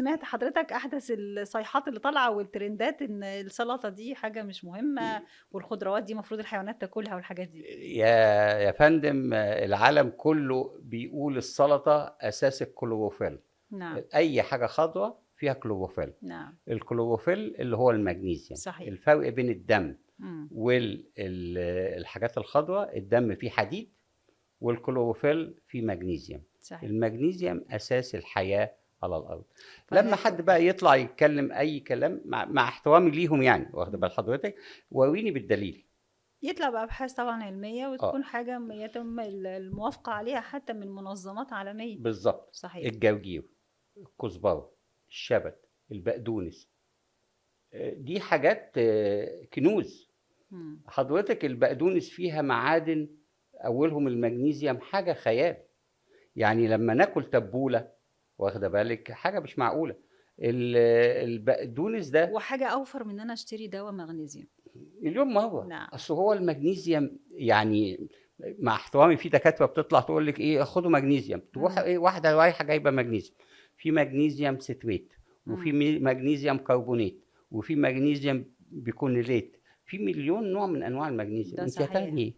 سمعت حضرتك احدث الصيحات اللي طالعه والترندات ان السلطة دي حاجة مش مهمة، والخضروات دي المفروض الحيوانات تاكلها والحاجات دي. يا فندم، العالم كله بيقول السلطة اساس الكلوروفيل. نعم. اي حاجة خضراء فيها كلوروفيل. نعم. الكلوروفيل اللي هو المغنيسيوم. صحيح. الفرق بين الدم والحاجات الخضراء، الدم فيه حديد والكلوروفيل فيه مغنيسيوم. صحيح. المغنيسيوم اساس الحياة على الارض. لما حد بقى يطلع يتكلم اي كلام، مع احترامي ليهم يعني، واخد بال حضرتك، وريني بالدليل. يطلع بأبحاث طبعا علمية، وتكون حاجة يتم الموافقة عليها حتى من منظمات عالمية. بالظبط. صحيح. الجرجير، الكزبره، الشبت، البقدونس، دي حاجات كنوز. حضرتك البقدونس فيها معادن اولهم المغنيسيوم، حاجة خيال. يعني لما ناكل تبوله، واخده بالك، حاجة مش معقولة. البقدونس ده وحاجه اوفر من ان انا اشتري دواء مغنيسيوم مليون مرة. نعم. اصل هو المغنيسيوم يعني، مع احترامي، في دكاترة بتطلع تقول لك ايه، خدوا مغنيسيوم، تروح ايه واحدة رايحة جايبه مغنيسيوم، في مغنيسيوم citrate، وفي مغنيسيوم كربونات، وفي مغنيسيوم picolinate، في مليون نوع من انواع المغنيسيوم. ده انت صحيح. هتاخدي ايه؟